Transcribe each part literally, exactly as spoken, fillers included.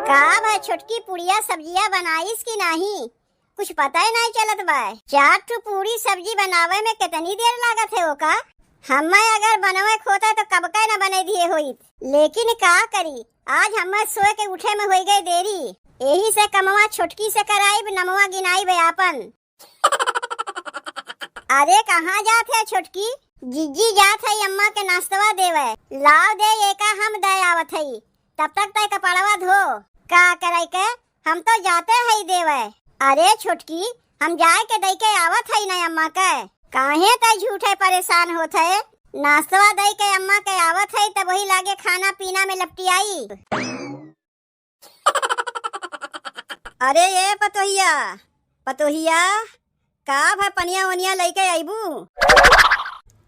का भाई छोटकी, पुड़िया सब्जिया बनाइस कि नाही? कुछ पता ही नाही चलत बा। चार ठो पूड़ी सब्जी बनावे में कितनी देर लागत है ओका? हम्मे अगर बनवे क होता तो कब का न बने दिए होइत, लेकिन का करी, आज हम्मे सोए के उठे में होई गए देरी, यही से कमवा छोटकी से कराइब, नमवा गिनाइब आपन। अरे कहाँ जात है छोटकी? जिज्जी जात है अम्मा के नाश्तवा देवे। लाव दे, एका हम दे आवत हई, तब तक तय कपड़वा धो। का करे के, हम तो जाते हई देवे। अरे छोटकी, हम जाए के दई के आवत हई ना अम्मा के। काहे तय झूठे परेशान होत है? नाश्तवा दई के अम्मा के आवत हई, तब वही लागे खाना पीना में लपटियाई। अरे ये पतोहिया, पतोहिया, का भा पनिया ओनिया लइके अइबू?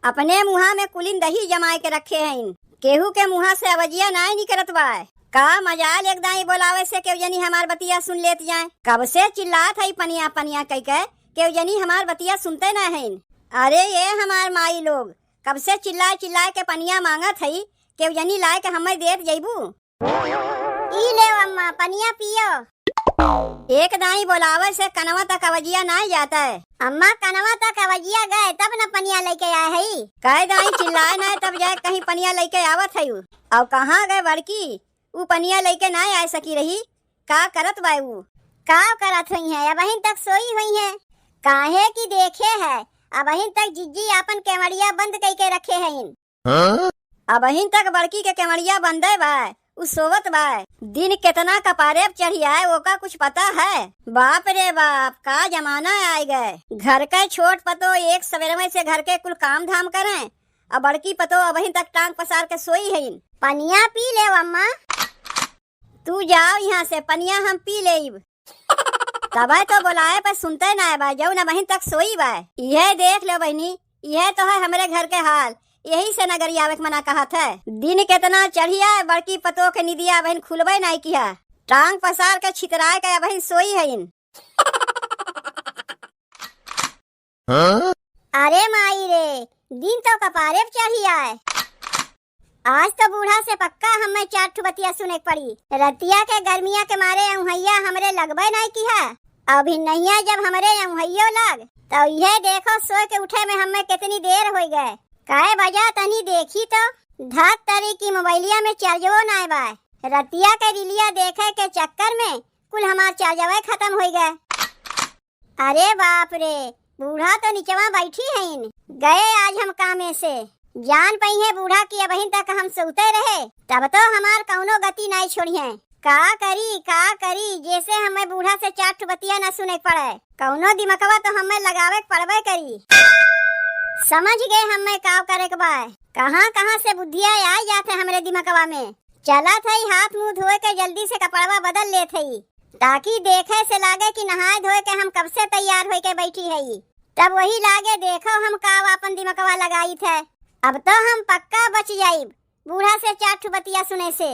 अपने मुहा में कुलिन दही जमाए के रखे हइन, केहू के मुहा से अवजिया नाय निकरत बा। का मजाल एक दाई बोलावे से केहू जनी हमार बतिया सुन लेत जाए। कब से चिल्लात हई पनिया पनिया कइके, केहू जनी हमार बतिया सुनते ना हइन। अरे ये हमार माई लोग, कब से चिल्लाए चिल्लाए के पनिया मांगत हई, केहू जनी लाए के हमें देत जइबू। ई लेव अम्मा, पनिया पियो। एक दाई बोलावे से कनवा तक अवजिया नाय जाता है। अम्मा, कनवा तक अवजिया गए तब न पनिया लइके आए हई। कह दाई चिल्लाए नाय तब जाए कहीं पनिया लइके आवत है उ। अउ कहाँ गए बड़की? उ पनिया लइके नाय आए सकी रही। का करत बा उ? का करत हुई है? अबहिन तक सोई हुई है। काहे कि देखे है, अबहिन तक जिज्जी आपन केवड़िया बंद कइके रखे हइन। हाँ? अबहिन तक बड़की के केवड़िया बंदे बा, उ सोवत बा। दिन केतना कपारे पे चढ़ी आए, ओका कुछ पता है? बाप रे बाप, का जमाना आए गए। घर के छोट पतो एक सवेरवे से घर के कुल काम धाम करें, अब बड़की पतो अबहिन तक टांग पसार के सोई हइन। पनिया पी लेव अम्मा। तू जाव इहाँ से, पनिया हम पी लेइब। तबे तो बोलाए पर सुनते ना बा, जउन अबहिन तक सोई बा। इहे देख लो बहिनी, इहे तो है हमरे घर के हाल, यही से न गरियावे के मना कहत है। दिन केतना चढ़िया, बड़की पतोह के निदिया अबहिन खुलबे नाई किहा। टांग पसार के छितराए के अबहिन सोई हइन। हाँ? अरे माई रे, दिन तो कपारे पे चढ़ी आए। आज तो बूढ़ा से पक्का हमें चार ठो बतिया सुने के पड़ी। रतिया के गर्मिया के मारे अउहैया हमरे लगबे नाई किहा। अबहिन नहिया जब हमरे अउहैयो लग, तो इहे देखो सोए के उठे में हमें कितनी देर होई गए। काहे बजा तनी देखी तो, धत तरी की मोबाइलिया में चार्जवो नाई बा। रतिया के रीलिया देखे के चक्कर में कुल हमार चार्जवे खत्म होई गए। अरे बाप रे, बूढ़ा तो निचवा बैठी हइन। गए आज हम कामे से। जान पइहें बूढ़ा कि अबहिन तक हम सोते रहे, तब तो हमार कउनो गति नाई छोड़िहें। का करी, का करी, जैसे हमें बूढ़ा से चार ठो बतिया न सुने के पड़े। कउनो दिमकवा तो हमें लगावे के पड़बे करी। समझ गए हमें का करे के बा। कहाँ कहाँ से बुद्धिया आ जात है हमरे दिमकवा में। चलत हई हाथ मुंह धोए के जल्दी से कपड़वा बदल लेत हई। ताकि देखे से लागे कि नहाए धोए के हम कब से तैयार होइके बैठी हई। तब वही लागे देखो हम का आपन दिमकवा लगाइत है। अब तो हम पक्का बच जाइब बूढ़ा से चार ठो बतिया सुने से।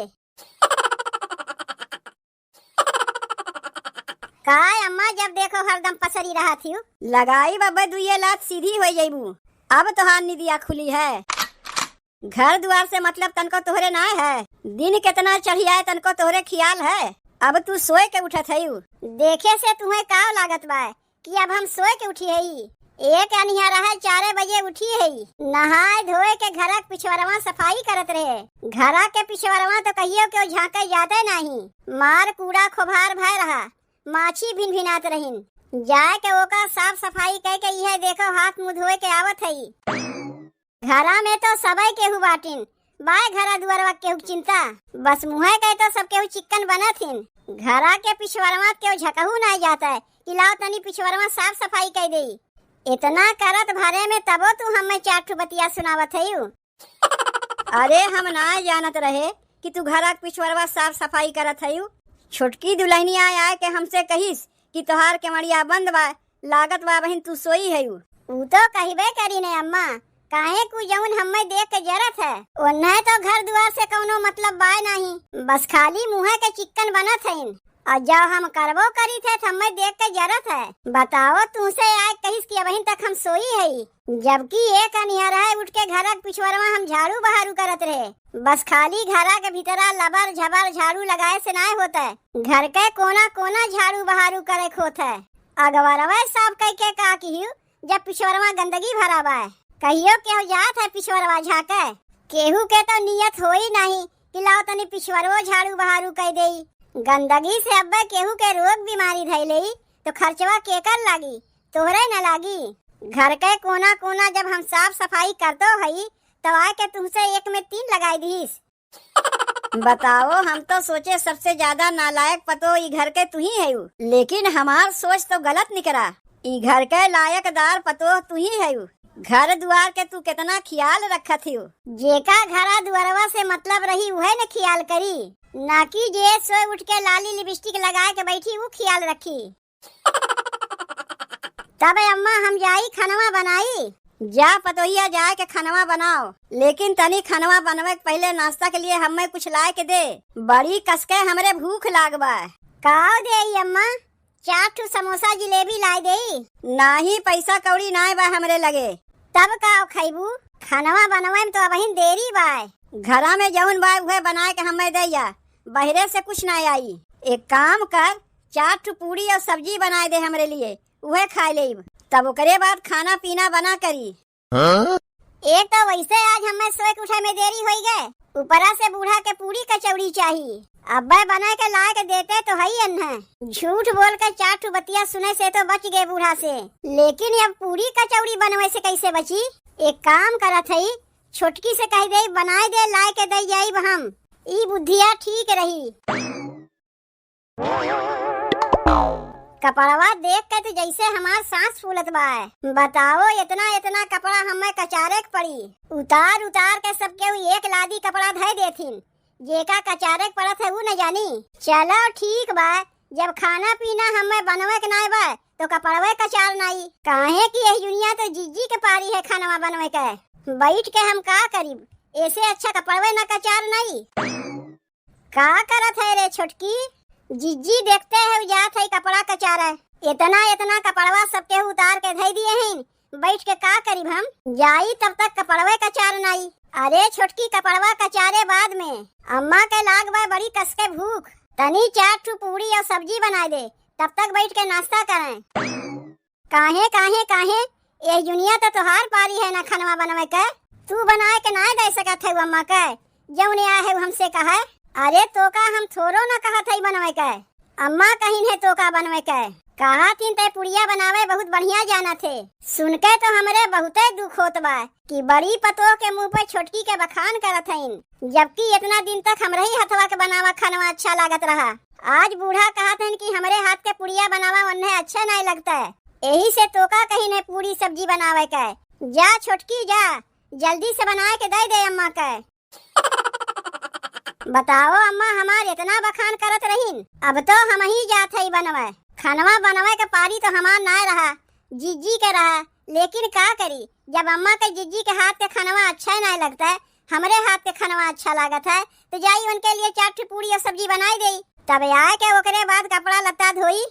काय अम्मा, जब देखो हरदम पसरी रहत हिउ। लगाइब अब्बे दुइये लात सीधी होइ जइबू। अब तोहार निदिया खुली है। घर दुआर से मतलब तनको तोहरे नाय है। दिन केतना चढ़ियाए तनको तोहरे खियाल है। अब तू सोए के उठत हइउ। देखे से तुहें काव लागत बा कि अब हम सोए के उठी हई? एक अनिहरा है, चारे बजे उठी हई। नहाए धोए के घरा के पिछवरवा सफाई करत रहे। घरा के पिछवरवा तो कहियो केहू झांके जाते नाही। मार कूड़ा खोभार भय रहा, माछी भिनभिनात रहिन। जाए के ओकर साफ सफाई कइ के इहे देखो हाथ मुंह धोए के आवत हई। घरा में तो सबे केहू बाटिन, बाय घरा दुआरवा केहू के चिंता। बस मुँहे के तो सब केहू चिक्कन बनत हिन। घरा के पिछवरवा केहू झकहू नाय जात है कि लाओ तनी पिछवरवा साफ सफाई कइ देई। इतना करत भरे में तबो तू हमें चार ठो बतिया सुनावत हइउ। अरे हम नाय जानत रहे कि तू घरा के पिछवरवा साफ सफाई करत हइउ। छोटकी दुल्हनिया आय के हमसे कहिस कि तोहार केवड़िया बंद बा, लागत बा बहिन तू सोई हइउ। ऊ तो कहिबे करी ने अम्मा, काहे कु जउन हम्मे देख के जरत है। ओन्हे तो घर दुआर से कउनो मतलब बाय नाही, बस खाली मुँहे के चिक्कन बनत हइन। और जब हम करबो करी थे, तो हमें देख के जरत है। बताओ, तुमसे आए कहिस कि अबहिन तक हम सोई है, जबकि एक अनिहर है उठ के घर के पिछवरवा हम झाड़ू बहारू करत रहे। बस खाली घरा के भीतरा लबर झबर झाड़ू लगाए से नाय होत है, घर के कोना कोना झाड़ू बहारू करे के होत है। अगवरवे साफ कह के का किहियो, जब पिछवरवा गंदगी भरा बा। कहियो केहू जात है पिछवरवा झाँके? केहू के तो नियत होई नहीं कि लाओ तनी पिछवरवो झाड़ू बहारू कह देई। गंदगी से अब्बे केहू के रोग बीमारी धई लेई, तो खर्चवा केकर लागी? तोहरे न लागी। घर के कोना कोना जब हम साफ सफाई करतो हई, तो आए के तुमसे एक में तीन लगाई दीस। बताओ, हम तो सोचे सबसे ज्यादा नालायक पतो ई घर के तू ही है, लेकिन हमार सोच तो गलत निकरा। ई घर के लायकदार पतो तू ही है। घर दुआर के तू कितना ख्याल रखत हियो। जेका घरा दुआरवा से मतलब रही, उहे न ख्याल करी, ना कि जे सोए उठ के लाली लिपस्टिक लगाए के बैठी, उ ख्याल रखी। तब अम्मा, हम जाई खनवा बनाई। जा पतोहिया, जाए के खनवा बनाओ, लेकिन तनी खनवा बनवे के पहले नाश्ता के लिए हमें कुछ लाए के दे। बड़ी कसके हमरे भूख लाग बा। का देई अम्मा? चार ठो समोसा जिलेबी लाए देई? नाही, पैसा कौड़ी नाय बा हमरे लगे। तब का खैबू? खनवा बनवे में तो अबहिन देरी बा। घरा में जौन बा उहे बनाए के हमें दे जा, बहरे से कुछ ना आई। एक काम कर, चार ठो पूड़ी और सब्जी बनाए दे हमरे लिए, उहे खाए लेब। तब ओकरे बाद खाना पीना बना करी। हाँ? एक तो वैसे आज हमें सोए के उठे में देरी होई गए, ऊपरा से बूढ़ा के पूड़ी कचौड़ी चाही। अब्बे बना के लाए के देते तो हई अन्हे। झूठ बोल के चार ठो बतिया सुने से तो बच गए बूढ़ा से, लेकिन अब पूड़ी कचौड़ी बनवे से कैसे बची? एक काम करत हई, छोटकी से कह दे, बनाए दे, लाए के दे जाइब हम। ई बुद्धिया ठीक रही। कपड़वा देख के तो जैसे हमार सांस फूलत बा। बताओ, इतना इतना कपड़ा हमें कचारे के पड़ी। उतार उतार के सब केहू एक लादी कपड़ा धय देथिन, जेका कचारे के पड़त है उ न जानी। चलो ठीक बा, जब खाना पीना हमें बनवे के नाय बा तो कपड़वे कचार नाई। काहे कि यह दुनिया तो जिज्जी के पारी है खानवा बनवे के। बैठ के हम का करीब, ऐसे अच्छा कपड़वे न कचार नाई। का करत है रे छोटकी? जिज्जी देखते है जात है कपड़ा कचारे। इतना इतना कपड़वा सबके उतार के धई दिए हैं, बैठ के का करीब हम? जाई तब तक कपड़वे कचार नाई। अरे छोटकी, कपड़वा कचारे बाद में, अम्मा के लाग बा बड़ी कस के भूख। तनी चार ठू पूड़ी और सब्जी बनाए दे, तब तक बैठ के नाश्ता करें। काहे, काहे, काहे? यह दुनिया तो तोहार पारी है ना खनवा बनवे के। तू बनाए के ना दे सकत है अम्मा के, जौने आए है हमसे कहे। अरे तोका हम थोड़ो ना कहत है बनवे के। अम्मा कहिन है तोका बनवे के। कहत हिन ते पुड़िया बनावे बहुत बढ़िया जानत है। सुन के तो हमरे बहुते दुख होत बा कि बड़ी पतोह के मुंह पे छोटकी के बखान करत हइन, जबकि इतना दिन तक हमरे ही हथवा के बनावा खनवा अच्छा लागत रहा। आज बूढ़ा कहत हन कि हमरे हाथ के पुड़िया बनावा उन्हें अच्छा नाय लगता है, यही से तोका कहिन है पूरी सब्जी बनावे के। जा छोटकी जा, जल्दी से बनाए के दे दे अम्मा के। बताओ अम्मा, हमार इतना बखान करत रहीन, अब तो हम ही जात हई बनवे। खनवा बनवे के पारी तो हमार नाय रहा, जिज्जी के रहा, लेकिन का करी, जब अम्मा के जिज्जी के हाथ के खनवा अच्छा नाय लगता है, हमरे हाथ के खनवा अच्छा लागत है, तो जाई उनके लिए चार ठो पूड़ी और सब्जी बनाई देई। तब आए के ओकरे बाद कपड़ा लत्ता धोई।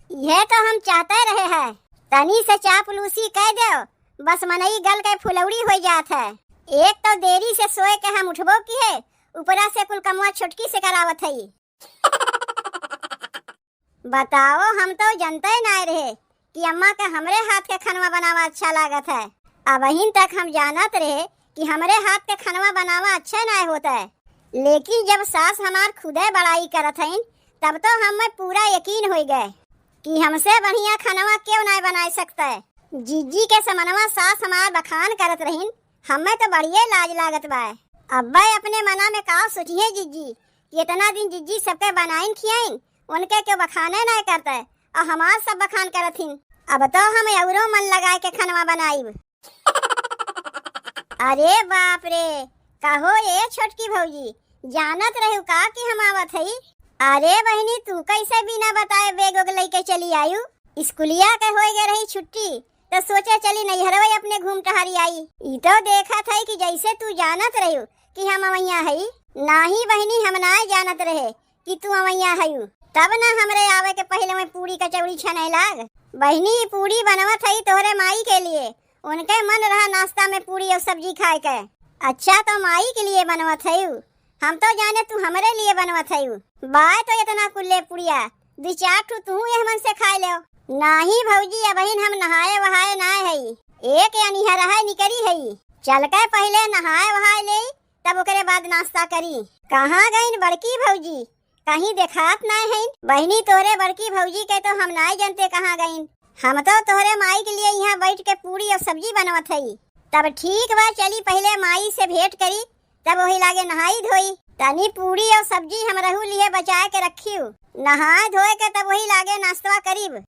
यह तो हम चाहते रहे हैं, तनी से चापलूसी कह दो, बस मनई गल के फुलौड़ी हो जात है। एक तो देरी से सोए के हम उठबो की है, ऊपरा से कुल कमवा छोटकी से करावत हई। बताओ, हम तो जनते नाय रहे कि अम्मा के हमरे हाथ के खनवा बनावा अच्छा लागत है। अबहिन तक हम जानत रहे कि हमरे हाथ के खनवा बनावा अच्छा नाय होत है, लेकिन जब सास हमार खुदे बड़ाई करत हईन, तब तो हमें पूरा यकीन होई गए कि हमसे बढ़िया खनवा केव नाय बनाए सकते। जिज्जी के समनवा सास हमार बखान करत रहीन, हमें तो बढ़िया लाज लागत बा। अब्बे अपने मना में का सोचिहे जिज्जी कि इतना दिन जिज्जी सबके बनाइन खियाइन, उनके केव बखाने नाय करते, और हमार सब बखान करत हिन। अब तो हम औरो मन लगाए के खनवा बनाइब। अरे बाप रे, कहो ए छोटकी भौजी, जानत रहू का कि हम आवत हई? अरे बहिनी, तू कैसे बिना बताए बैग उग लइके चली आयु? स्कूलिया के होई गए रही छुट्टी, तो सोचे चली नैहरवे अपने घूम टहरी आई। ई तो देखत है कि जैसे तू जानत रहू कि हम अवैया हई। नाही बहिनी, हम नाय जानत रहे, कि तू अवैया हयू। तब ना हमरे आवे के पहिले मैं पूड़ी कचौड़ी छने लाग। बहिनी, ई पूड़ी बनवत हई तोहरे माई के लिए, उनके मन रहा नाश्ता में पूड़ी और सब्जी खाए के। अच्छा, तो माई के लिए बनवत हयू, हम तो जाने तू हमरे लिए बनवत हयू। बाय तो इतना कुल्ले पुड़िया, दुई चार ठू तू एह मन से खाए लेव। नाही भौजी, अबहिन हम नहाए वहाए नाय हई, एक अनिहरहै निकरी हई। चल के पहिले नहाए वहाए लेई, तब ओकरे बाद नाश्ता करी। कहाँ गईन बड़की भौजी? कहीं देखात नाय हईन। बहिनी, तोहरे बड़की भौजी के तो हम नाय जनते कहाँ गईन। हम तो तोहरे माई के लिए यहाँ बैठ के पूड़ी और सब्जी बनवत हई। तब ठीक बा, चली पहिले माई से भेंट करी, तब वही लागे नहाई धोई। तनी पूड़ी और सब्जी हमरहू लिए बचाए के रखियो, नहाए धोए के तब वही लागे नाश्तवा करीब।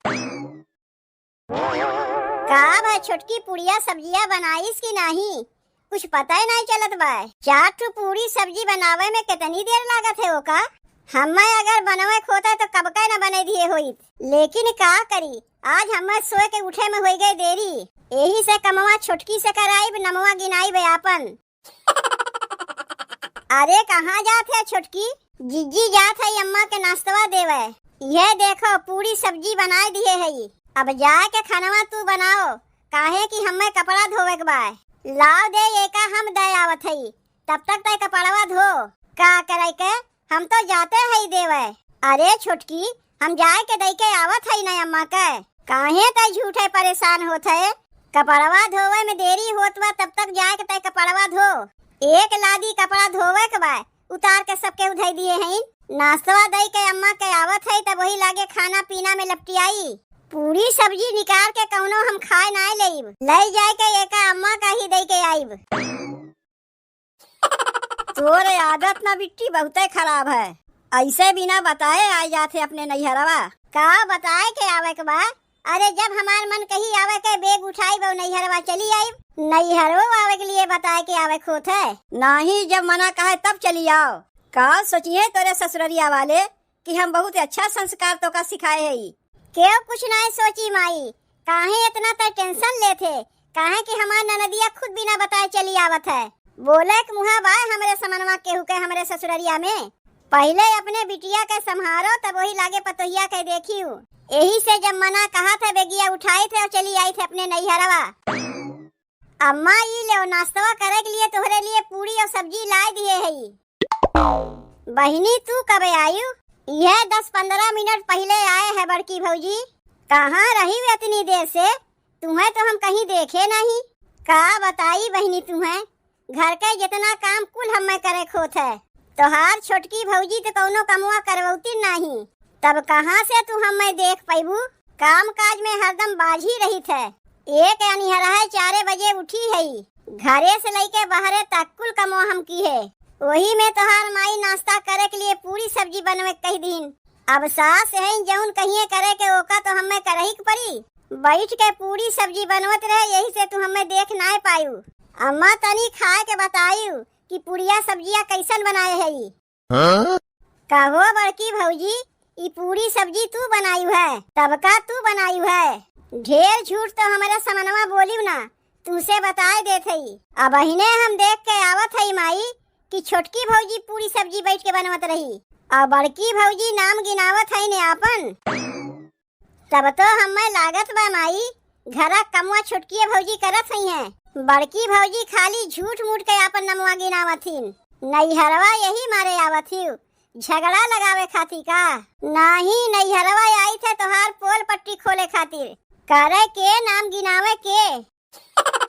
का भा छोटकी, पुड़िया सब्जिया बनाइस कि नाही? कुछ पता ही नहीं चलत बा। चार ठो पूड़ी सब्जी बनावे में कितनी देर लागत है ओका? हमें अगर बनवे के होता तो कब का न बने दिए होइत, लेकिन का करी, आज हमें सोए के उठे में होई गए देरी, यही से कमवा छोटकी से कराइब, नमवा गिनाइब आपन। अरे, कहाँ जात है छोटकी? जिज्जी जात है अम्मा के नाश्तवा देवे। ये देखो, पूड़ी सब्जी बनाए दिए है, अब जाए के खानवा तू बनाओ, काहे कि हमें कपड़ा धोवे के बा। लाव दे, एका हम दे आवत हई, तब तक तय कपड़वा धो। का करे के, हम तो जाते हई देवे। अरे छोटकी, हम जाए के दई के आवत हई ना अम्मा के। काहे तय झूठे परेशान होत है? कपड़वा धोवे में देरी होत बा, तब तक जाए के तय कपड़वा धो। एक लादी कपड़ा धोवे के बा, उतार के सबके उधई दिए हईन। नाश्तवा दई के अम्मा के आवत हई, तब वही लागे खाना पीना में लपटियाई। पूरी सब्जी निकाल के कौनो हम खाए नाय लेब, ले जाए के एका अम्मा का ही दई के आइब। तोरे आदत ना बिट्टी बहुते खराब है, ऐसे बिना बताए आ जात है अपने नैहरवा। का बताए के आवे के बा? अरे, जब हमार मन कही आवे के, बैग उठाइब और नैहरवा चली आइब। नैहरो आवे के लिए बताए के आवे के होत है? नाही, जब मना कहे तब चली आओ। का सोचिए तोरे ससुररिया वाले कि हम बहुत अच्छा संस्कार तोका सिखाए हई। केहू कुछ नाय सोची माई, काहे इतना तय tension लेत है? काहे कि हमार ननदिया खुद बिना बताए चली आवत है। बोले के मुहा बाय हमरे समनवा केहू के हमरे ससुररिया में। पहिले अपने बिटिया के संभारो, तब वही लागे पतोहिया के देखियो। यही से जब मना कहत है, बेगिया उठाइत है और चली आइत है अपने नैहरवा। अम्मा, ई लेव, नाश्तवा करे के लिए तोहरे लिए पूड़ी और सब्जी लाए दिए हई। बहिनी, तू कबे आयु? यह दस पन्द्रह मिनट पहिले आए है बड़की भौजी। कहाँ रही इतनी देर से? तुम्हें तो हम कहीं देखे नहीं। का बताई बहिनी तुम्हें, घर के जितना काम कुल हमें करे के होत है। तोहार छोटकी भौजी तो कौनो कमवा करवौती नाही, तब कहाँ से तू हमें देख पैबू? काम काज में हरदम बाझी रहित है। एक अनिहरहै चारे बजे उठी है, घरे से लइके बहरे तक कुल कमवा हम किहे। वही में तोहार माई नाश्ता करे के लिए पूरी सब्जी बनवे के कही दीन। अब सास है जौन कहिए करे के, ओका तो हमें करही के पड़ी। बैठ के पूरी सब्जी बनवत रहे, यही से तू हमें देख नाय पायू। अम्मा, तनी खाए के बतायू कि पुड़िया सब्जिया कैसन बनाए है ई। हाँ? कहो बड़की भौजी, ई पूरी सब्जी तू बनायू है? तब का तू बनायू है? ढेर झूठ तो हमारे समनवा बोलियो ना, तुमसे बताए देत हई। अबहिने हम देख के आवत हई माई कि छोटकी भौजी पूरी सब्जी बैठ के बनवत रही और बड़की भौजी नाम गिनावत हई ने आपन। तब तो हमें लागत बा माई, घरा कमवा छोटकिए भौजी करत हई हैं। बड़की भौजी खाली झूठ मूठ के आपन नमवा गिनावत हिन। नैहरवा यही मारे आवत हिउ, झगड़ा लगावे खातिर का? नाही, नैहरवा आई थे तोहार पोल पट्टी खोले खातिर। करे के, नाम गिनावे के।